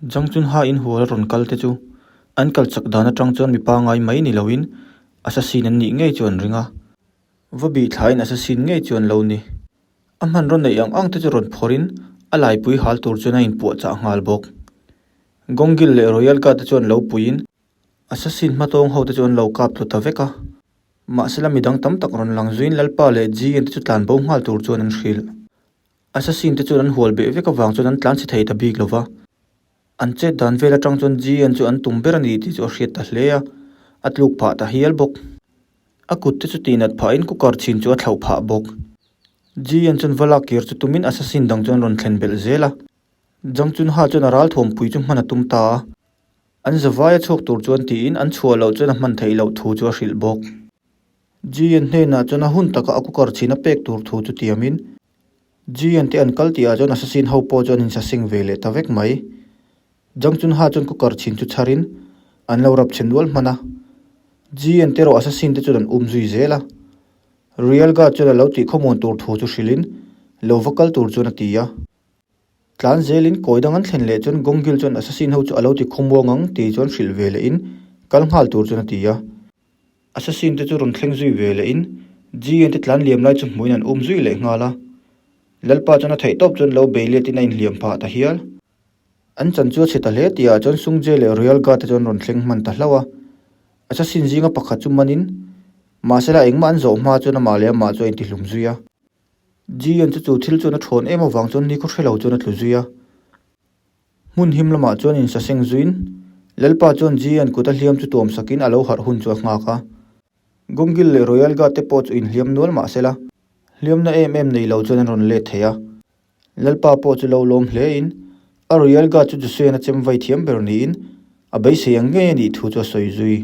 Jang Chun Ha in hual a rawn kal te chu an kal chak dan atang chuan mi pangai mai ni loin assassin an nih ngei chu an ring a. Va bih thlain assassin ngei chu an lo ni. A hmanraw neih ang ang te chu rawn phawrhin a laipui hal tur chuan a inpuahchah nghal bawk. Gongil leh Royal Guard te chuan lo puiin assassin hmatawng ho te chu an lo kap tlu ta vek a. Mahsela midang tam tak rawn lang zuiin Lalpa leh G-in te chu tlanbo nghal tur chuan an hrilh. Assassin te chuan an hual beh vek avang chuan an tlan chhe thei ta bik lo va. An chet dan vel atang chuan GN chu an tum ber a ni tih chu a hriat ta hle a, a tluk phah ta hial bawk. A kut te chu tihnat phahin cooker chhin chu a thlauh phah bawk. GN chuan va lak kir chu tumin assassin dang chuan rawn thlen belh zel a. Jang Chun Ha chuan a ral thuampui chu hman a tum ta a. An zavai a chhuak tur chuan tiin an chhuah loh chuan a hman theih loh thu chu a hrilh bawk. GN hnenah chuan a hun taka a cooker chhin a pek tur thu chu tiamin GN te an kal tihah chuan assassin ho pawh chu an insaseng ve leh ta vek mai. Jang Chun Ha chuan cooker chhin chu chharin an lo rap chhe nual hman a. GN te erawh assassin te chuan an um zui zel a. Royal Guard chuan a lo tih khawmuan tur thu chu hrilhin lo va kal tur chuan a ti a. Tlan zelin kawi dang an thlen leh chuan Gongil chuan assassin ho chu a lo ti khawmuang ang tih chuan hrilh ve lehin kal nghal tur chuan a ti a. Assassin te chu rawn thleng zui ve lehin GN te tlan liam lai chu hmuhin an um zui leh nghal a. Lalpa chuan a theih tawp chuan lo bei letin a inhliam phah ta hial. An chan chu a chhe ta hle tihah chuan Sungjae leh Royal Guard te chuan rawn thleng hman ta hlauh a. Assassin zinga pakhat chu manin mahsela engmah an zawh hma chuan amah leh amah chu a intihlum zui a. GN chu chu thil chuan a thawn em avang chuan nikhaw hre lo chuan a tlu zui a. Hmun him lamah chuan insaseng zuiin Lalpa chuan GN kut a hliam chu tuam sakin a lo harh hun chu a nghak a. Gongil leh Royal Guard te pawh chu inhliam nual mah sela, hliamna em em nei lo chuan an rawn let thei a. Lalpa pawh chu lo lawm hlein a Royal Guard chu Josean a chem vai thiam ber niin a beisei ang ngei a nih thu chu a sawi zui.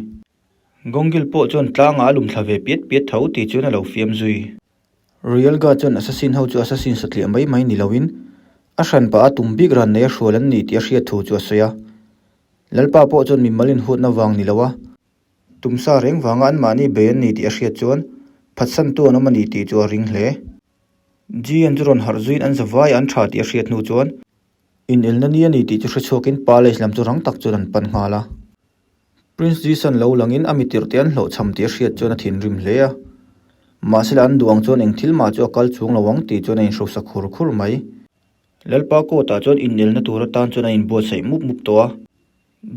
Gongil pawh chuan tlangah a lum thla ve piat piat tho tih chuan a lo fiam zui. Royal Guard chuan assassin ho chu assassin satliah mai mai ni loin a hran pah a tum bik ran nei a hrual an ni tih a hriat thu chu a sawi a. Lalpa pawh chuan mimal inhutna vang ni lo a, tumsa reng vanga anmahni bei an ni tih a hriat chuan phatsantu an awm a ni tih chu a ring hle. GN chu rawn harh zuiin an zavai an tha tih a hriat hnu chuan inelna ni a ni tih chu hrechhuakin palace lam chu rang tak chuan an pan nghal a. Prince Jason lo langin a mitirh te an hlawhchham tih a hriat chuan a thinrim hle a. Mahsela an duh ang chuan eng thil mah chu a kal chung lo ang tih chuan a inhrosa khur khur mai. Lalpa court ah chuan inelna tur atan chuan a inbuatsaih mup mup tawh a.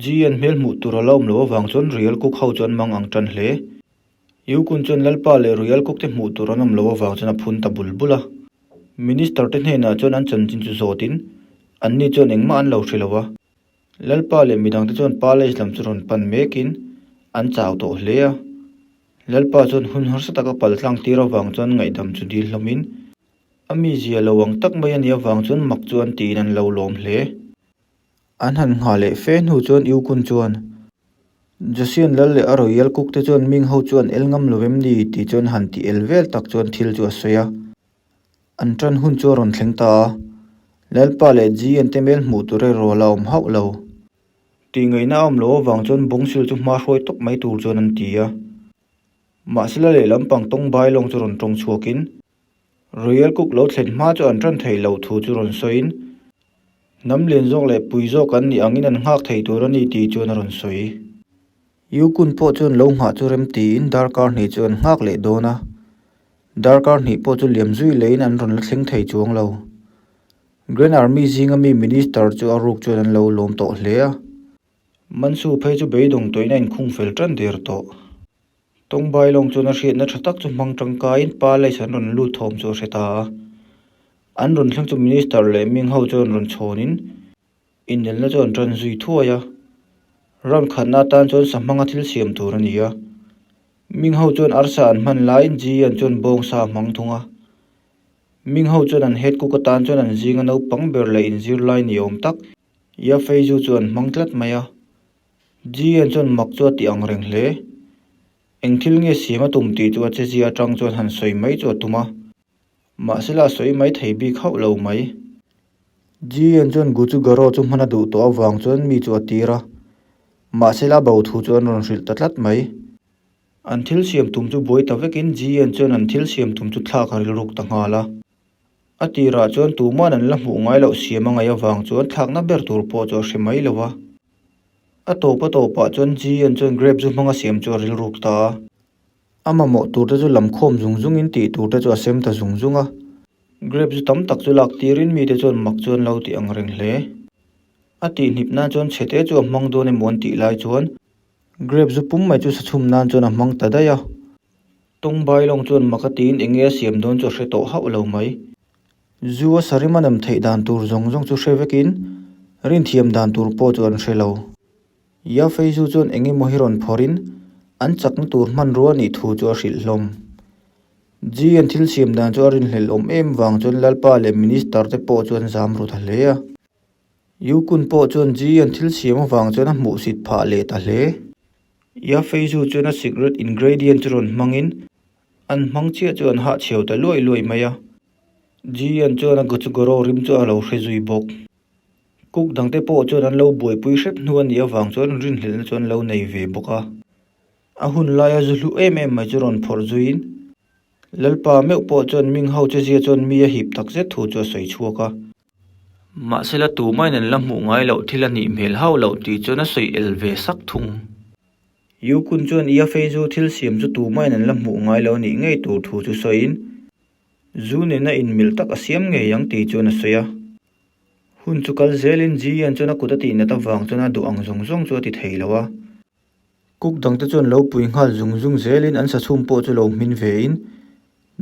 GN hmel hmuh tur a la awm loh avang chuan Royal Cook ho chuan mang ang tan hle. Yukun chuan Lalpa leh Royal Cook te hmuh tur an awm loh avang chuan a phun ta bul bul a. Minister te hnenah chuan an chanchin chu zawtin anni chuan engmah an lo hre lo a. Lalpa leh midangte chuan palace lam chu rawn pan mekin an chau tawh hle a. Lalpa chuan hun harsa taka pal tlang tir avang chuan ngaihdam chu dil hlawmin a mizia lo ang tak mai a nih avang chuan mak chu an tiin an lo lawm hle. An han nghah leh fe hnu chuan Yukun chuan, Josian lal leh a royal cook te chuan ming ho chu an el ngam lo em ni? tih chuan han ti el vel tak chuan thil chu a sawi a. An tan hun chu a rawn thleng ta a, Lalpa leh GN te hmel hmuh tur erawh a la awm hauh lo. Tih ngaihna a awm loh avang chuan Bawngsil chu hma hruai tawp mai tur chuan an ti a. Mahsela lehlam pang tawng bailawng chu rawn tawng chhuakin Royal Cook lo thlen hma chu an tan thei loh thu chu rawn sawiin hnam lian zawk leh pui zawk an nih angin an nghak thei tur a ni tih chuan a rawn sawi. Yukun pawh chuan lo nghah chu rem tiin darkar hnih chu an nghak leh dawn a, darkar hnih pawh chu liam zui leiin an rawn la thleng thei chuang lo. Grand Army zinga mi Minister chu a ruk chuan an lo lawm tawh hle a, Mansu phei chu beidawng tawhin a inkhung fel tan der tawh. Tawngbai lawng chuan a hriatna tha tak chu hmang tangkaiin Palace an rawn lut thawm chu a hre ta a, an rawn thleng chu Minister leh Ming ho chuan rawn chhawnin, Inelna chu an tan zui thuai a, round khatna atan chuan sa hmanga thil siam tur a ni a. Ming ho chuan arsa an hman laiin Ji-an chuan bawngsa a hmang thung a. Ming ho chuan an head cook atan chuan an zinga naupang ber leh inzirlai ni awm tak Ya Feizu chu an hmang tlat mai a. Ji-an chuan mak chu a ti ang reng hle. Eng thil nge siam a tum tih chu a chezia atang chuan han sawi mai chu a tum a. Mahsela a sawi mai thei bik hauh lo mai. GN chuan Guchu Garo chu hman a duh tawh avang chuan mi chu a tir a, mahsela bo thu chu an rawn hrilh ta tlat mai. An thil siam tum chu buai ta vekin GN chuan an thil siam tum chu thlak a rilruk ta nghal a. A tirah chuan tuman an la hmuh ngai loh siam a ngaih avang chuan thlakna ber tur pawh chu a hre mai lo a. A tawp a tawpah chuan Ji-an chuan grape zu hmanga siam chu a rilruk ta a. A mamawh tur te chu lam khawm zung zungin tih tur te chu a sem ta zung zung a. Grape zu tam tak chu lak tirin mite chuan mak chu an lo ti ang reng hle. A tihhnip nan chuan chhete chu a hmang dawn emaw an tih lai chuan grape zu pum mai chu sachhum nan chuan a hmang ta daih a. Tawng bailawng chuan mak a tiin eng nge a siam dawn chu a hre tawh hauh lo mai. Zu a sarim a nem theih dan tur zawng zawng chu hre vekin rinthiam dan tur pawh chu an hre lo. Yafei zu chuan eng emaw hi rawn phawrhin an chakna tur hmanrua a nih thu chu a hrilh hlawm. Ji an thil siam dan chu a rinhlelh awm em vang chuan Lalpa leh Minister te pawh chu an zam ru ta hle a. Yukun pawh chuan Ji an thil siam avang chuan a hmuhsit phah leh ta hle. Yafei zu chuan a secret ingredient chu rawn hmangin an hmang chiah chu an hahchhiau ta luai luai mai a. Ji an chuan a Gochugoro rim chu a lo hre zui bawk. Cook dangte pawh chuan an lo buaipui hrep hnu a nih avang chuan rinhlelhna chu an lo nei ve bawk a. A hun laia zu hlu em em mai chu rawn phawrh zuiin Lalpa meuh pawh chuan Ming ho che zia chuan mi a hip tak zet thu chu a sawi chhuak a. Mahsela tumahin an la hmuh ngai loh thil a nih hmel hauh loh tih chuan a sawi el ve sak thung. Yukun chuan Ia Feizu thil siam chu tumahin an la hmuh ngai lo a nih ngei tur thu chu sawiin zu nena inmil tak a siam ngei ang tih chuan a sawi a. Hun chu kal zelin Ji-an chuan a kut a tihnat avang chuan a duh ang zawng zawng chu a ti thei lo a. Cook dangte chuan lo pui nghal zung zung zelin an sachhum pawh chu lo hmin vein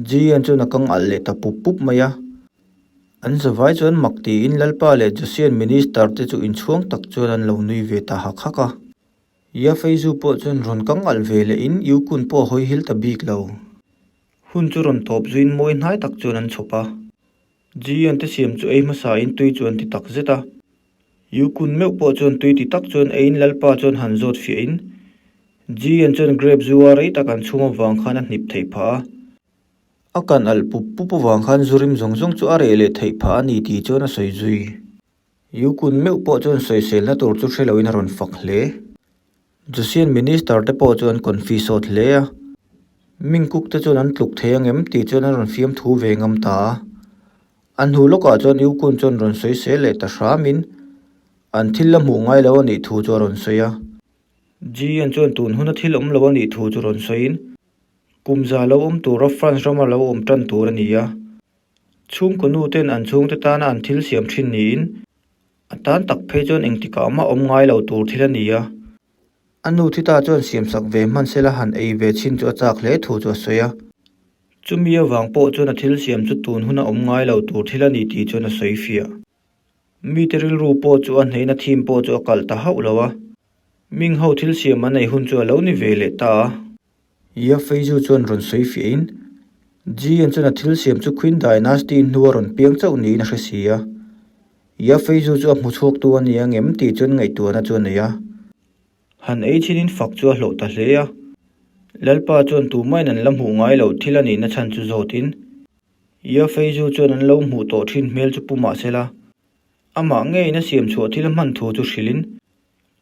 Ji-an chuan a kang alh leh ta pup pup mai a. An zavai chuan mak tiin Lalpa leh Josian Minister te chu inchhuang tak chuan an lo nui ve ta hak hak a. Yafeizu pawh chuan rawn kang alh ve lehin Yukun pawh a hawi hil ta bik lo. Hun chu rawn tawp zuiin mawi hnai tak chuan an chhawp a. Ji-an te siam chu ei hmasa in tui chu an ti tak zet a. Yukun meuh pawh chuan tui ti tak chuan eiin Lalpa chuan han zawt fiah in Ji-an chuan grape zu a rei tak an chhum avang khan a hnip theih phah a. A kan alh pup pup avang khan zu rim zawng zawng chu a reh leh theih phah a ni tih chuan a sawi zui. Yukun meuh pawh chuan sawiselna tur chu hre loin a rawn fak hle. Josian Minister te pawh chu an confi sawt hle a, Mingkuk te chuan an tluk thei ang em tih chuan an rawn fiam thu ve ngam ta a. A hnu lawkah chuan Yukun chuan rawn sawi sel leh ta hramin an thil la hmuh ngai lo a nih thu chu a rawn sawi a. Jian chuan tun huna thil awm lo a nih thu chu rawn sawiin kum za lo awm tura France rama lo awm tan tur a ni a. Chhungkaw nu ten an chhungte tana an thil siam thin niin A tan tak phei chuan engtikah mah awm ngai lo tur thil a ni a. A nu thi ta chuan siamsak ve hman sela han ei ve chhin chu a chak hle thu chu a sawi a. Chumi avang pawh chuan a thil siam chu tun huna awm ngai lo tur thil a ni tih chuan a sawi fiah. Mite rilru pawh chu a hneina thim pawh chu a kalh ta hauh lo a. Ming ho thil siam an ei hun chu a lo ni ve leh ta a. Yafeizu chuan rawn sawi fiahin, Ji-an chuan a thil siam chu Qin Dynasty hnua rawn piang chauh niin a hre si a. Yafeizu chu a hmu chhuaktu a ni ang em tih chuan ngaihtuahna chu a nei a. Han ei chhinin fak chu a hlawh ta hle a. Lalpa chuan tumahin an la hmuh ngai loh thil a nihna chhan chu zawtin, Yafeizu chuan an lo hmuh tawh thin hmel chu pu mah sela, amah ngeiin a siam chhuah thil a hman thu chu hrilhin,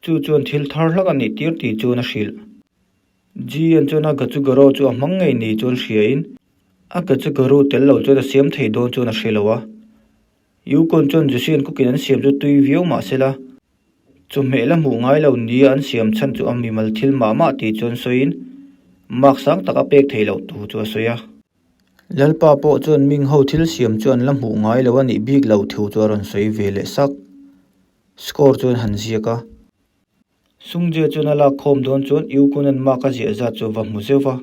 chu chuan thil thar hlak a nih tir tih chuan a hrilh. Ji-an chuan a Gatsugaro chu a hmang ngei ni chuan hriain a Gatsugaro tel lo chuan a siam thei dawn chuan a hre lo a. Yukon chuan Joseon cooking an siam chu tui viau mah se la, chawhmeh la hmuh ngai lo nia an siam chhan chu a mimal thil mah mah tih chuan sawiin mark sang tak a pek thei loh thu chu a sawi a. Lalpa pawh chuan Ming ho thil siam chu an la hmuh ngai lo a nih bik lo thu chu a rawn sawi ve leh sak. Score chuan han ziak a. Sungje chuan a lak khawm dawn chuan Yukunan mark a ziah zat chu a va hmu zeuh va.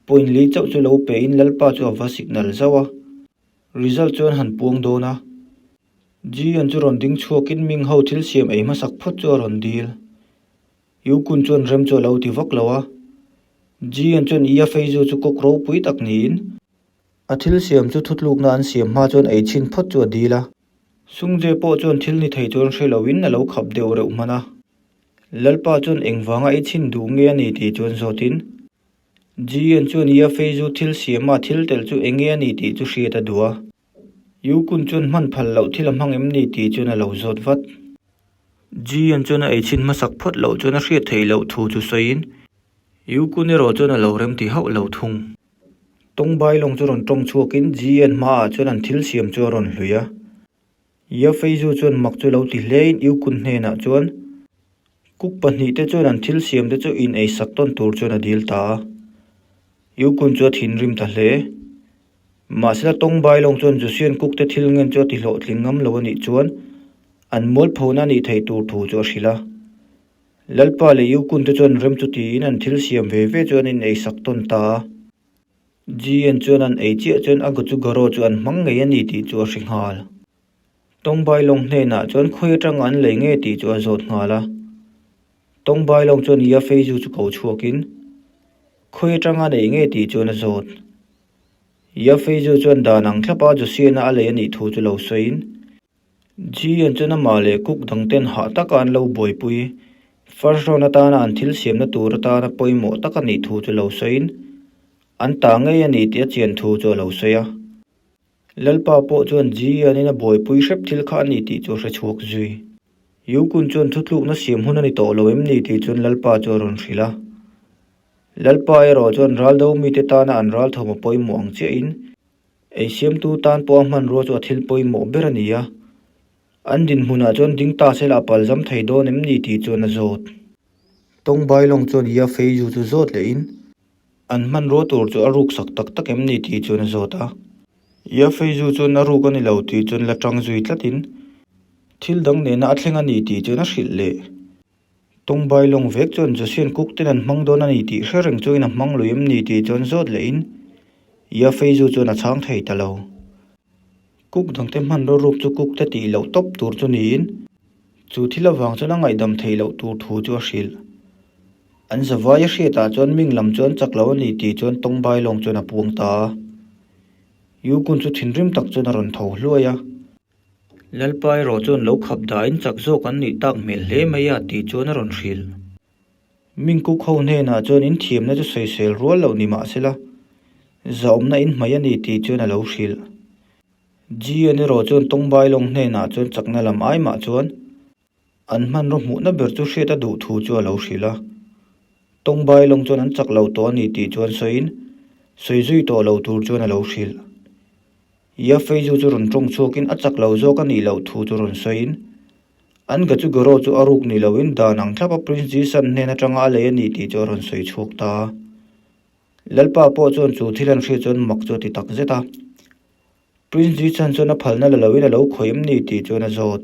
Point li chauh chu lo pe in Lalpa chu a va signal zauh a. Result chuan han puang dawn a. Ji-an chu rawn ding chhuakin Ming ho thil siam ei hmasak phawt chu a rawn dil. Yukun chuan rem chu a lo ti vak lo a. Ji-an chuan Ia Feizu chu kawk ropui tak niin a thil siam chu thutlukna an siam hma chuan ei chhin phawt chu a dil a. Sungje pawh chuan thil ni thei chuan hre loin a lo khap deuh reuh hman a. Lalpa chuan engvanga ei chhin duh nge a ni tih chuan zawtin, Ji-an chuan Ia Feizu thil siama thil telh chu eng nge a ni tih chu hriat a duh a. Yukun chuan hman phal loh thil a hmang em ni tih chuan a lo zawt vat. Ji-an chuan a ei chhin hmasak phawt loh chuan a hriat theih loh thu chu sawiin, Yukun erawh chuan a lo rem ti hauh lo thung. Tawngbai lawng chu rawn tawng chhuakin GN hmaah chuan an thil siam chu a rawn hlui a. Yafeizu chuan mak chu lo ti hlein Yukun hnenah chuan Cook pahnihte chuan an thil siamte chu in ei sak tawn tur chuan a dil ta a. Yukun chu a thinrim ta hle. Mahsela Tawngbai lawng chuan Joseon Cook te thil ngen chu a ti hlawhtling ngam lo a nih chuan an mualphona a nih theih tur thu chu a hrilh a. Lalpa leh Yukun te chuan rem chu tiin an thil siam ve ve chu an in ei sak tawn ta a. GN chuan an ei chiah chuan a Gochugaro chu an hmang ngei a ni tih chu a hre nghal. Tawngbai lawng hnenah chuan khawi atanga an lei nge tih chu a zawt nghal a. Tawngbai lawng chuan Yafeizu chu ko chhuakin khawi atanga an ei nge tih chuan a zawt. Yafeizu chuan dan ang thlapa Josiana a lei a nih thu chu lo sawiin GN chuan amah leh cook dang ten hah taka an lo buaipui. First round atana an thil siamna tur atana pawimawh tak a nih thu chu lo sawiin, an ta ngei a ni tih a chian thu chu a lo sawi a. Lalpa pawh chuan GN in a buaipui hrep thil kha a ni tih chu a hre chhuak zui. Yukun chuan thutlukna siam hun a ni tawh lo em ni tih chuan Lalpa chu a rawn hrilh a. Lalpa erawh chuan raldo mite tana an ralthawm a pawimawh ang chiahin, Ei siamtu tan pawh a hmanrua chu a thil pawimawh ber a ni a, an dinhmunah chuan ding ta se la a palzam thei dawn em ni tih chuan a zawt. Tawngbai lawng chuan Ia Feizu chu zawt lehin an hmanrua tur chu a ruk sak tak tak em ni tih chuan a zawt a. Ia Feizu chuan a ruk a ni lo tih chuan la tang zui tlatin thil dang nena a thleng a ni tih chuan a hrilh leh. Tawngbai lawng vek chuan Josean cook ten an hmang dawn a ni tih hre reng chuangin a hmang lui em ni tih chuan zawt lehin Yafeizu chuan a chhang thei ta lo. Cook dangte hmanraw ruk chu cook te tih loh tawp tur chu niin chu thil avang chuan a ngaihdam theih loh tur thu chu a hrilh. An zavai a hriatah chuan ming lam chu an chak lo a ni tih chuan Tawngbai lawng chuan a puang ta a. Yukun chu thinrim tak chuan a rawn tho hluai a. Lalpa erawh chuan lo khap dahin chak zawk an nih tak hmel hle mai a tih chuan a rawn hrilh. Mingkuk ho hnenah chuan in thiamna chu sawisel rual loh ni mah sela, zahawmna in hmai a ni tih chuan a lo hrilh. GN erawh chuan Tawngbai lawng hnenah chuan chakna lam ai mah chuan an hmanraw hmuhna ber chu hriat a duh thu chu a lo hrilh a. Tawngbai lawng chuan an chak lo tawh a ni tih chuan sawiin sawi zui tawh lo tur chuan a lo hrilh. Yafeizu chu rawn tawng chhuakin a chak lo zawk a nih loh thu chu rawn sawiin, an Gachugoro chu a ruk ni loin dan ang thlapa Prince Jisan hnen atanga a lei a ni tih chu a rawn sawi chhuak ta a. Lalpa pawh chuan chu thil an hriat chuan mak chu a ti tak zet a. Prince Jisan chuan a phalna la loin a lo khawih em ni tih chuan a zawt.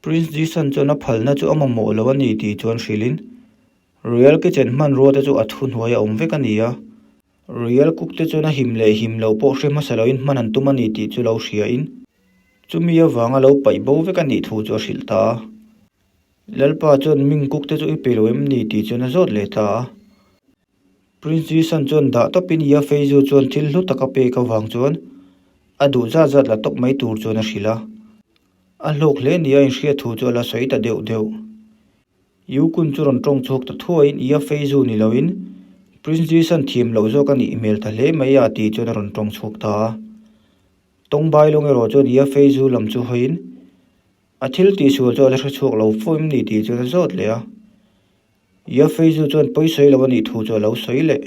Prince Jisan chuan a phalna chu a mamawh lo a ni tih chuan hrilhin, Royal Kitchen hmanrua te chu a thuhnuai a awm vek a ni a. Royal Cook te chuan a him leh him lo pawh hre hmasa loin hman an tum a ni tih chu lo hriain chumi avanga lo paih bo vek a nih thu chu a hrilh ta a. Lalpa chuan Ming Cook te chu i pe lo em ni tih chuan a zawt leh ta a. Prince Jisan chuan dah tawpin Ye Feizu chuan thil hlu tak a pek avang chuan a duh zat zat la tawp mai tur chuan a hrilh a. A hlawk hle nia inhriat thu chu a la sawi ta deuh deuh. Yukun chu rawn tawng chhuak ta thuaiin Ia Feizu ni loin Prince Jisan thiam loh zawk a nih hmel ta hle mai a tih chuan a rawn tawng chhuak ta a. Tawngbai lawng erawh chuan Ia Feizu lam chu hawiin a thil tihsual chu a la hre chhuak lo fo em ni tih chuan a zawt leh a. Ia Feizu chuan pawi sawi lo a nih thu chu a lo sawi leh.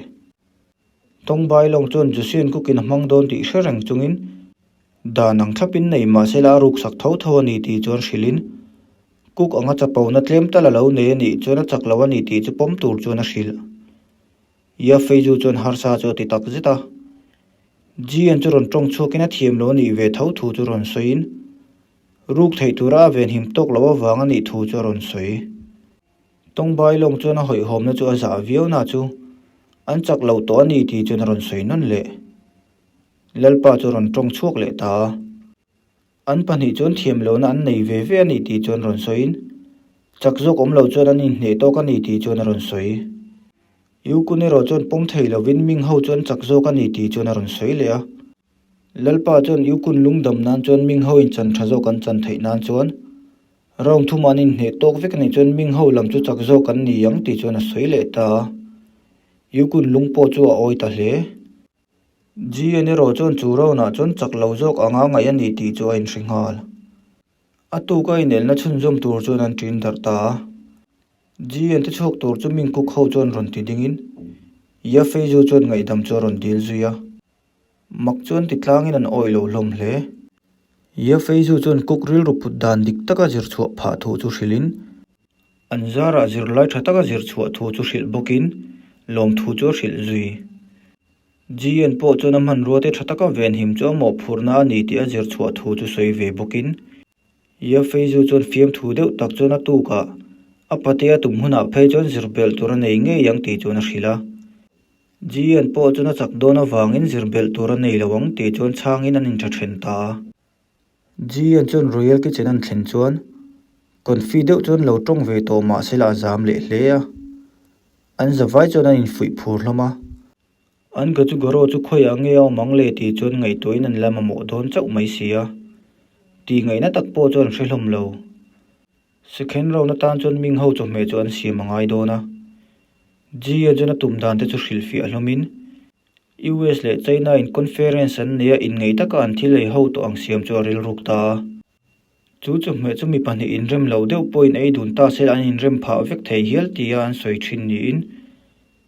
Tawngbai lawng chuan Josean cookin a hmang dawn tih hre reng chungin dan ang thlapin nei mahsela a ruksak tho tho a ni tih chuan hrilhin Cook anga chapona tlem tal a lo nei a nih chuan a chak lo a ni tih chu pawm tur chuan a hrilh. Ia Feizu chuan harsa chu a ti tak zet a. Jian chu rawn tawng chhuakin a thiam lo a nih ve tho thu chu rawn sawiin ruk theih tura a venhim tawk loh avang a nih thu chu a rawn sawi. Tawngbai lawng chuan a hawihhawmna chu a zah viau na chu an chak lo tawh a ni tih chuan a rawn sawi nawn leh. Lalpa chu rawn tawng chhuak leh ta a. An pahnih chuan thiam lohna an nei ve ve a ni tih chuan rawn sawiin, chak zawk awm lo chuan an inhneh tawk a ni tih chuan a rawn sawi. Yukun erawh chuan pawm thei lovin Ming ho chuan chak zawk a ni tih chuan a rawn sawi leh a. Lalpa chuan Yukun lungdam nan chuan Ming ho in chan tha zawk an chan theih nan chuan round thuma an inhneh tawk vek a nih chuan Ming ho lam chu chak zawk an ni ang tih chuan a sawi leh ta a. Yukun lung pawh chu a awi ta hle. GN erawh chuan chu round-ah chuan chak lo zawk anga ngaih a ni tih chu a inhre nghal. A tuk a inelna chhunzawm tur chuan an ṭin darh ta a. GN te chhuak tur chu Mingkuk ho chuan rawn ti dingin Yafeizu chuan ngaihdam chu a rawn dil zui a. Mak chuan ti tlangin an awih lo hlawm hle. Ye Feizu chuan cook rilru put dan dik taka zir chhuah phah thu chu hrilhin, an zarah zirlai tha taka zir chhuah thu chu hrilh bawkin lawmthu chu a hrilh zui. GN pawh chuan a hmanrua te tha taka venhim chu a mawhphurhna a ni tih a zir chhuah thu chu sawi ve bawkin, Ye Feizu chuan fiamthu deuh tak chuan a tukah a patea tum hunah phei chuan zir belh tur a nei ngei ang tih chuan a hrilh a. GN pawh chuan a chak dawn avangin zir belh tur a nei lo ang tih chuan chhangin an intha then ta a. GN chuan Royal Kitchen an thlen chuan confi deuh chuan lo tawng ve tawh mah se la a zam leh hle a. An zavai chuan an infuih phur hlawm a. An Gajugaro chu khawiah nge a awm ang le tih chuan ngaihtuahin an la mamawh dawn chauh mai si a. Tih ngaihna tak pawh chuan an hre hlawm lo. Second round atan chuan Ming ho chawhmeh chu an siam a ngai dawn a. G-a chuan a tum dan te chu hrilhfiah hlawmin US leh China in conference an nei a, inngeih taka an thil ei ho tawh ang siam chu a rilruk ta a. Chu chawhmeh chu mi pahnih inrem lo deuh pawhin ei dun ta se an inrem phah vek thei hial tia an sawi thin niin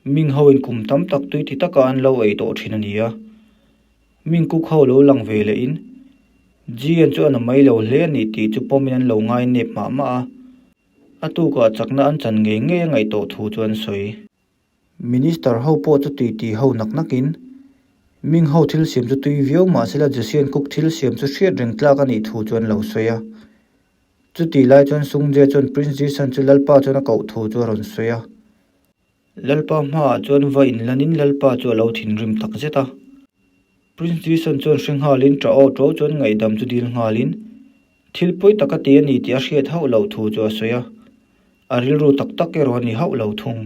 Ming ho in kum tam tak tui ti taka an lo ei tawh thin a ni a. Ming cook ho lo lang ve leh in G-an chu a na mai lo hle a ni tih chu pawmin an lo ngai nep mah mah a. A tukah chakna an chan ngei ngei a ngaih tawh thu chu an sawi. Minister ho pawh chu tui ti ho nak nakin Ming ho thil siam chu tui viau mah sela Josian cook thil siam chu hriat reng tlak a nih thu chu an lo sawi a. Chutih lai chuan Sungjae chuan Prince Jisan chu Lalpa chuan a koh thu chu a rawn sawi a. Lalpa hmaah chuan va inlanin Lalpa chu a lo thinrim tak zet a. Prince Jason chuan hre nghalin ṭah aw ṭo chuan ngaihdam chu dil nghalin thil pawi tak a ti a ni tih a hriat hauh loh thu chu a sawi a, a rilru tak tak erawh a ni hauh lo thung.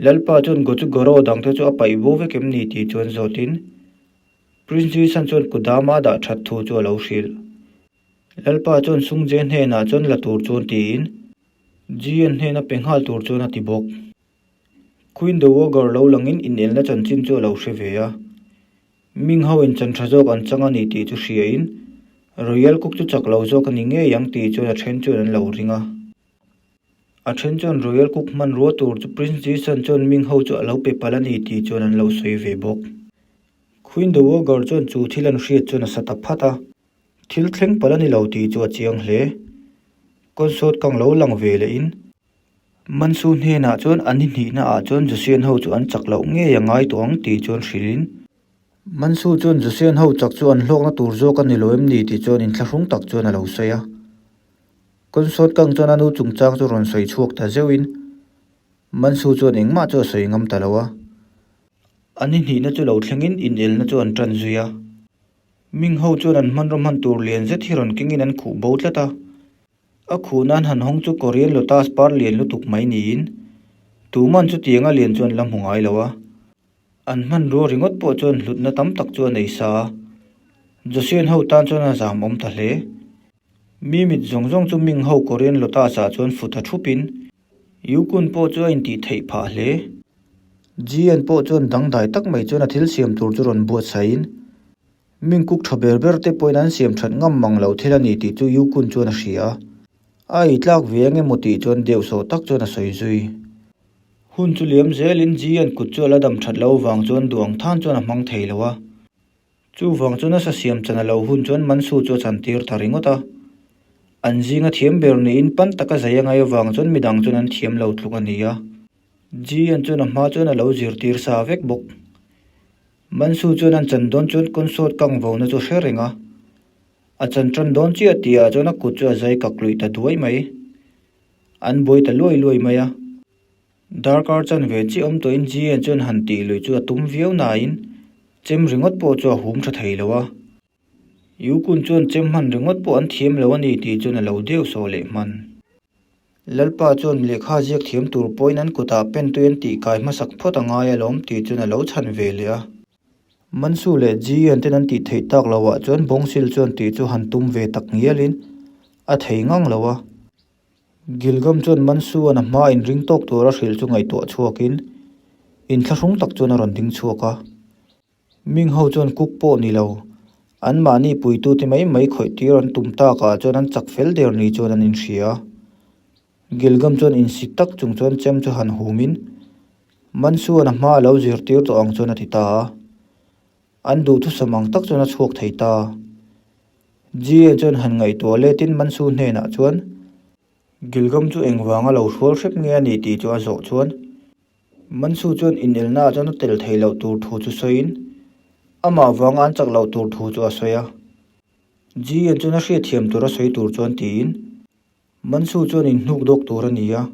Lalpa chuan Gochugaro dangte chu a paih bo vek em ni tih chuan zawtin Prince Jason chuan kudama a dah ṭhat thu chu a lo hrilh. Lalpa chuan Sungjae hnenah chuan la tur chuan tiin GN hnena pe nghal tur chuan a ti bawk. Queen the Wogger lo langin inelna chanchin chu a lo hre ve a. Ming ho in chan tha zawk an chang a ni tih chu hriain Royal Cook chu chak lo zawk a ni ngei ang tih chuan a then chuan an lo ring a. A then chuan Royal Cook hmanrua tur chu Prince Jason chuan Ming ho chu a lo pe palh a ni tih chuan an lo sawi ve bawk. Queen the Wogger chuan chu thil an hriat chuan a sa ta phat a. Thil thleng palh a ni lo tih chu a chiang hle. Kawnsawt kang lo lang ve leh in Mansu hnenah chuan an ni hnihna ah chuan Josian ho chu an chak loh ngei a ngai tawh ang tih chuan hrilh in Mansu chuan Josian ho chak chu an hlawkna tur zawk a ni lo em ni tih chuan inthlahrung tak chuan a lo sawi a. Kawnsawt kang chuan a nu chungchang chu rawn sawi chhuak ta zeuh in Mansu chuan engmah chu a sawi ngam ta lo a. An ni hnihna chu lo thleng in inelna chu an tan zui a. Ming ho chuan an hmanraw hman tur lian zet hi rawn kengin an khuh bo tlat a. A khuh nan han hawng chu Korean lotus par lian lutuk mai niin tuman chutianga lian chu an la hmu ngai lo a. An hmanrua ringawt pawh chuan hlutna tam tak chu a nei sa a. Joseon ho tan chuan a zam awm ta hle. Mi mit zawng zawng chu Ming ho Korean lotus ah chuan fut a thupin Yukun pawh chu a intih theih phah hle. Jian pawh chuan dangdai tak mai chuan a thil siam tur chu rawn buatsaihin Ming cook tha ber ber te pawhin an siam that ngam mang loh thil a ni tih chu Yukun chuan a hria a. A ei tlak ve ang emaw tih chuan deuhsawh tak chuan a sawi zui. Hun chu liam zelin Jian kut chu a la dam that loh vang chuan duh ang than chuan a hmang thei lo a. Chuvang chu nasa siam chan a lo hun chuan Mansu chu a chantir ta ringawt a. An zinga thiam ber niin pan taka zai a ngaih avang chuan midang chuan an thiam lo tluk a ni a. Jian chuan a hma chuan a lo zirtir sa vek bawk. Mansu chuan an chan dawn chuan kawnsawt kang vona chu a hre reng a. A chan tan dawn chiah tihah chuan a kut chu a zai kak luih ta duai mai. An buai ta luai luai mai a. Darkar chan ve chiah awm tawhin Jian chuan han tih lui chu a tum viau nain chem ringawt pawh chu a hum tha thei lo a. Yukun chuan chem hman ringawt pawh an thiam lo a ni tih chuan a lo deuh sawh leh hman. Lalpa chuan lehkha ziak thiam tur pawhin an kutah pen tui an tih kai hmasak phawt a ngai alawm tih chuan a lo chhan ve leh a. Mansu leh Jian ten an tih theih tak loah chuan Bawngsil chuan tih chu han tum ve tak ngialin a thei ngang lo a. Gilgam chuan Mansu-a'n a hma inring tawk tura hrilh chu ngaihtuah chhuakin inthlahrung tak chuan a rawn ding chhuak a. Ming ho chuan cook pawh ni lo, anmahni puitute mai mai khawih tir an tum takah chuan an chak fel der ni chuan an inhria a. Gilgam chuan insit tak chung chuan chem chu han humin Mansu-a'n a hma a lo zirtir tawh ang chuan a ti ta a. An duhthusam ang tak chuan a chhuak thei ta. Ji-a chuan han ngaihtuah letin Mansu hnenah chuan Gilgam chu engvanga lo hrual hrep nge a nih tih chu a zawh chuan Mansu chuan inelnaah chuan a tel thei loh tur thu chu sawiin amah vanga an chak loh tur thu chu a sawi a. Ji-a chuan a hriatthiam tur a sawi tur chuan tiin Mansu chuan inhnuk dawk tur a ni a,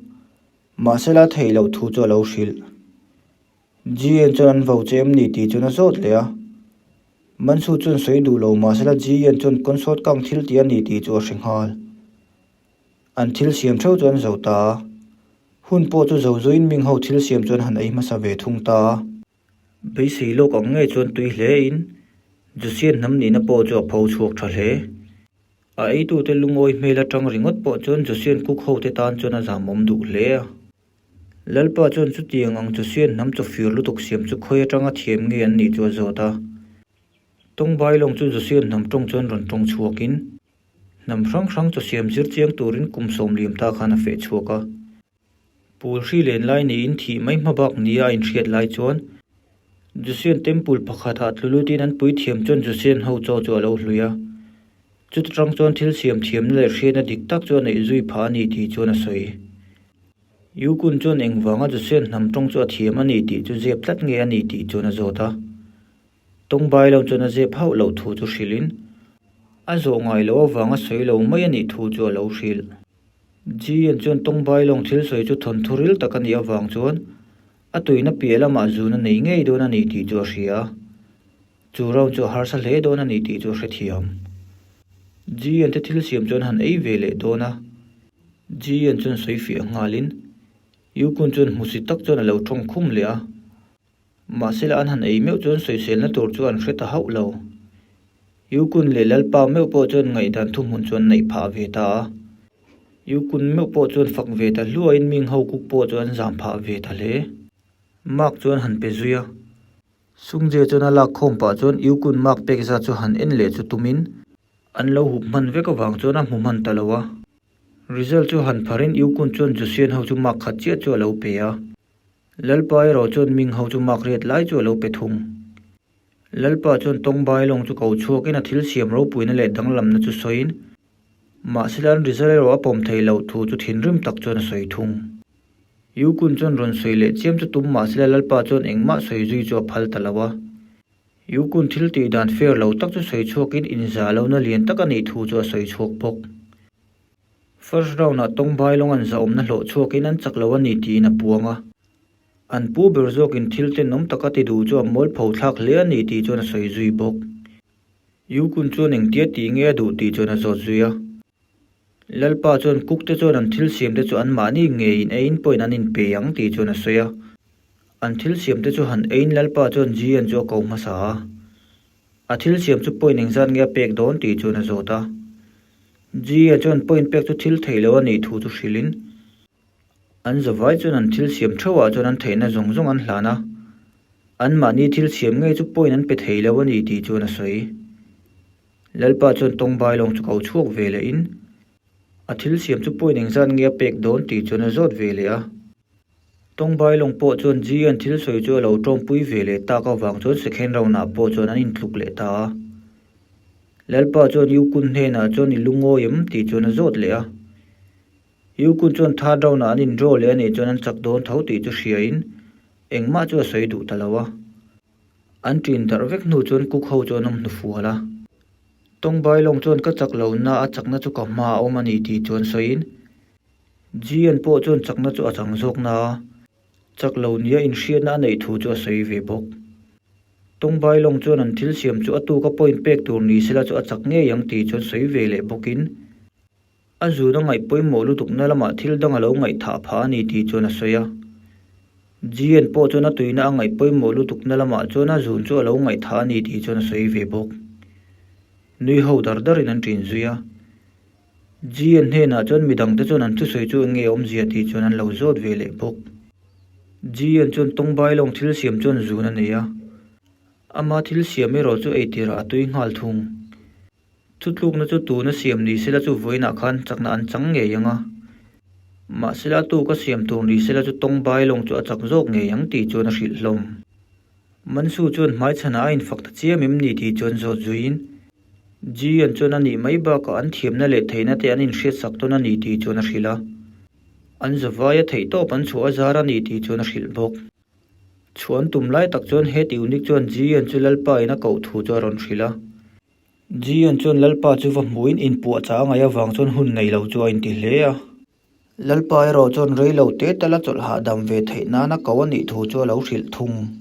mahsela a theih loh thu chu a lo hrilh. Ji-en chuan an vo che em ni tih chuan a zawt leh a. Mansu chuan sawi duh lo mahsela Ji-en chuan consort kang thil tih a ni tih chu a hre nghal. An thil siam theuh chu an zo ta a. Hun pawh chu zo zuiin ming ho thil siam chuan han ei hmasa ve thung ta a. Beisei lawk ang ngei chuan tui hle in Josiah hnam nihna pawh chu a pho chhuak tha hle. A eitute lungawi hmel atang ringawt pawh chuan Josiah cook hote tan chuan a zamawm duh hle a. Lalpa chuan chutiang ang Josiah hnam chawfir lutuk siam chu khawi atanga thiam nge an nih chu a zawt a. Tawngbai lawng chu Josiah hnam tawng chuan rawn tawng chhuakin hnam hrang hrang chaw siam zir chiang turin kum sawm liam ta khan a feh chhuak a. Pul hri len lai niin thih mai hma bak nia a inhriat lai chuan Josiah temple pakhatah tlu lutin an puithiam chuan Josiah ho chaw chu a lo hlui a. Chuta tang chuan thil siam thiamna leh hriatna dik tak chu a neih zui phah a ni tih chuan a sawi. Yukun chuan engvanga Josiah hnam tawng chu a thiam a ni tih chu zep tlat nge a ni tih chuan a zawt a. Tawng bai lo chuan a zep hauh loh thu chu hrilhin a zawh ngai loh avanga sawi lo mai a nih thu chu a lo hrilh. Ji-an chuan tawng bai lawng thil sawi chu thawnthu ril tak a nih avang chuan a tuina piah lamah zun a nei ngei dawn a ni tih chu a hria a. Chu round chu a harsa hle dawn a ni tih chu a hrethiam. Ji-an te thil siam chuan han ei ve leh dawn a. Ji-an chuan sawi fiah nghalin Yukun chuan hmusit tak chuan a lo tawng khum leh a. Mahsela an han ei meuh chuan sawiselna tur chu an hre ta hauh lo. Yukun leh Lalpa meuh pawh chuan ngaihdan thuhmun chu an neih phah ve ta a. Yukun meuh pawh chuan fak ve ta hluain ming ho kuk pawh chu an zam phah ve ta hle. Mark chuan han pe zui a. Sungje chuan a lak khawm pah chuan Yukun mark pek zat chu han en leh chu tumin an lo hup hman vek avang chuan a hmu hman ta lo a. Result chu han pharin Yukun chuan Joseon ho chu mark khat chiah chu a lo pe a. Lalpa erawh chuan ming ho chu mak riat lai chu a lo pe thung. Lalpa chuan tawngbai lawng chu ko chhuakin a thil siam ropuina leh danglamna chu sawiin, mahsela an result erawh a pawm thei loh thu chu thinrim tak chuan a sawi thung. Yukun chuan rawn sawi leh chiam chu tum mahsela Lalpa chuan engmah sawi zui chu a phal ta lo a. Yukun thil tih dan fair lo tak chu sawi chhuakin inzah lohna lian tak a nih thu chu a sawi chhuak bawk. First round ah tawngbai lawng an zahawmna hlawh chhuakin an chak lo a ni tiin a puang a. An pu ber zawkin thil tenawm taka ti duh chu a mualpho thlak hle a ni tih chuan a sawi zui bawk. Yukun chuan engtia tih nge a duh tih chuan a zawt zui a. Lalpa chuan cook te chuan an thil siam te chu anmahni ngeiin eiin pawhin an inpe ang tih chuan a sawi a. An thil siam te chu han eiin Lalpa chuan Jian chu a ko hmasa a. A thil siam chu point engzat nge a pek dawn tih chuan a zawt a. G-a chuan point pek chu thil theih loh a nih thu chu hrilhin, an zavai chuan an thil siam theuhah chuan an theihna zawng zawng an hlan a, anmahni thil siam ngei chu point an pe thei lo a ni tih chuan a sawi. Lalpa chuan tawngbai lawng chu ko chhuak ve lehin, a thil siam chu point engzat nge a pek dawn tih chuan a zawt ve leh a. Tawngbai lawng pawh chuan G-a'n thil sawi chu a lo tawngpui ve leh tak avang chuan second round-ah pawh chuan an intluk leh ta a. Lalpa chuan Yukun hnenah chuan i lungawi em tih chuan a zawt leh a. Yukun chuan third round-ah an indraw leh a nih chuan an chak dawn tho tih chu hriain engmah chu a sawi duh ta lo a. An ṭin darh vek hnu chuan cook ho chu an awm hnufual a. Tawngbai lawng chuan ka chak lohna a chakna chu ka hma a awm a ni tih chuan sawiin Jian pawh chuan chakna chu a chang zawk na a, chak lo nia inhriatna a neih thu chu a sawi ve bawk. Tawngbai lawng chuan an thil siam chu a tuka point pek tur ni sela chu a chak ngei ang tih chuan sawi ve leh bawkin, a zun a ngaih pawimawh lutukna lamah thil dang a lo ngaihthah phah a ni tih chuan a sawi a. Jian pawh chuan a tuina a ngaih pawimawh lutukna lamah chuan a zun chu a lo ngaihthah a ni tih chuan a sawi ve bawk. Nui ho dar darin an ṭin zui a. G-a hnenah chuan midangte chuan an thusawi chu eng nge awmzia tih chuan an lo zawt ve leh bawk. G-a chuan tawngbai lawng thil siam chuan zun a nei a, ama thil siam erawh chu eitirah a tui nghal thung. Thutlukna chu tuna siam ni sela chu vawiinah khan chakna an chang ngei ang a, mahsela a tuka siam tur ni sela chu tawngbai lawng chu a chak zawk ngei ang tih chuan a hrilh hlawm. Mansu chuan hmaichhanah a infak ta chiam em ni tih chuan zawt zuiin, Ji-an chuan a nih mai bakah an thiamna leh theihna te an inhriatsak tawn a ni tih chuan a hrilh a. An zavaia theihtawp an chhuah a zar a ni tih chuan a hrilh bawk. Chhuah an tum lai tak chuan he tiunik chuan Ji-an chu Lalpa in a koh thu chu a rawn hrilh a. Ji-an chuan Lalpa chu va hmuhin inpuahchah a ngaih avang chuan hun nei lo chu a inti hle a. Lalpa erawh chuan rei lo te tal a chawlh hahdam ve theih nana ko a nih thu chu a lo hrilh thung.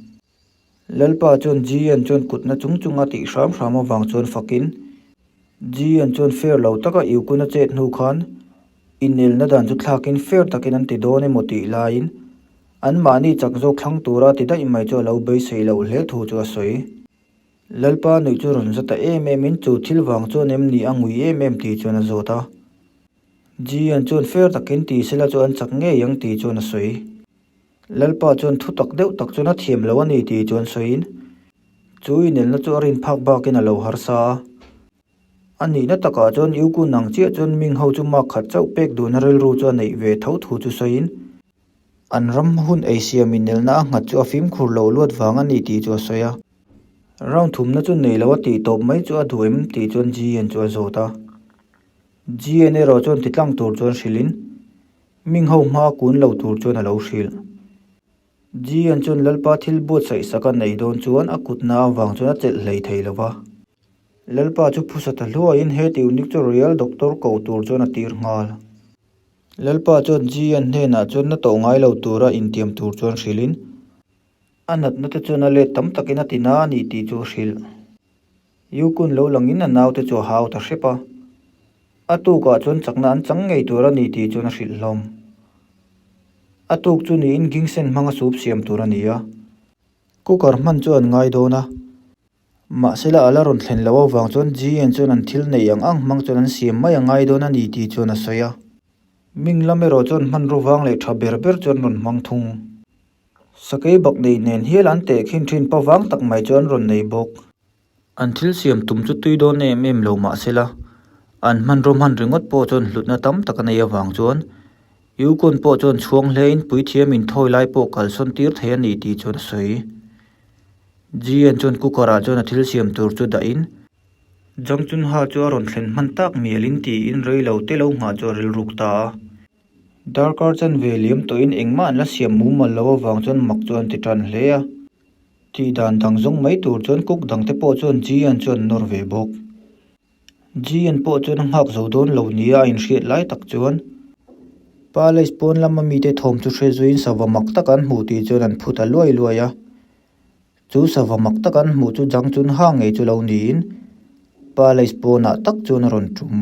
Lalpa chuan Ji-an chuan kutna chung chunga tih hram hram avang chuan fakin, Ji-an chuan fair lo taka Yukun a chet hnu khan inelna dan chu thlakin fair takin an ti dawn emaw tih laiin anmahni chak zawk thlang tura ti daih mai chu a lo beisei loh hle thu chu a sawi. Lalpa nuih chu rawn za ta em em in chu thil vang chuan em ni a ngui em em tih chuan a zawt a. Ji-an chuan fair takin ti sela chu an chak ngei ang tih chuan a sawi. Lalpa chuan thu tak deuh tak chuan a thiam lo a ni tih chuan sawiin chu inelna chu a rin phak bakin a lo harsa a. A nihna takah chuan Yukun ang chiah chuan Ming ho chu mark khat chauh pek duhna rilru chu a neih ve tho thu chu sawiin an ram hun ei siam inelna a nghat chu a fimkhur lo luat vang a ni tih chu a sawi a. Round thumna chu nei lo a tih tawp mai chu a duh em tih chuan Ji-an chu a zawt a. GN erawh chuan titlang tur chuan hrilhin Ming ho hma kun lo tur chuan a lo hrilh. GN chuan Lalpa thil buatsaih sak a nei dawn chuan a kutna avang chuan a chelh hlei thei lo va. Lalpa chu phusa ta hluaiin he tiunik chu Royal Doctor ko tur chuan a tir nghal. Lalpa chuan GN hnenah chuan na tawh ngai lo tura intiam tur chuan hrilhin a natna te chuan a let tam takin a ti na a ni tih chu a hrilh. Yukun lo langin a naute chu a hau ta hrep a, a tukah chuan chakna an chang ngei tur a ni tih chuan a hrilh hlawm. A tuk chu niin ginseng hmanga soup siam tur a ni a, cooker hman chu an ngai dawn a, mahsela a la rawn thlen loh avang chuan Ji-en chuan an thil neih ang ang hmang chuan an siam mai a ngai dawn a ni tih chuan a sawi a. Ming lam erawh chuan hmanraw vang leh tha ber ber chuan rawn hmang thung. Sakei bak nei nen hial an teh khin thin pavang tak mai chu an rawn nei bawk. An thil siam tum chu tui dawn em em lo mah se la, an hmanraw hman ringawt pawh chuan hlutna tam tak a nei avang chuan Yukon pawh chuan chhuang hlein puithiam inthawi lai pawh kalsawn tir thei a ni tih chuan a sawi. Jian chuan cooker ah chuan a thil siam tur chu dahin Jang Chun Ha chu a rawn thlen hman tak mialin tiin rei lo te lo nghah chu a rilruk ta a. Darkar chanve liam tawhin engmah an la siam mumal lo avang chuan mak chu an ti tan hle a. Tih dan dang zawng mai tur chuan cook dang te pawh chuan Ji-an chuan nawr ve bawk. Ji-an pawh chuan a nghak zo dawn lo nia a inhriat lai tak chuan Palace pawn lama mite thawm chu hre zuiin sava mak tak an hmuh tih chuan an phu ta luai luai a. Chu sava mak tak an hmuh chu Jang Chun Ha ngei chu lo niin Palace pawnah tak chuan a rawn tum.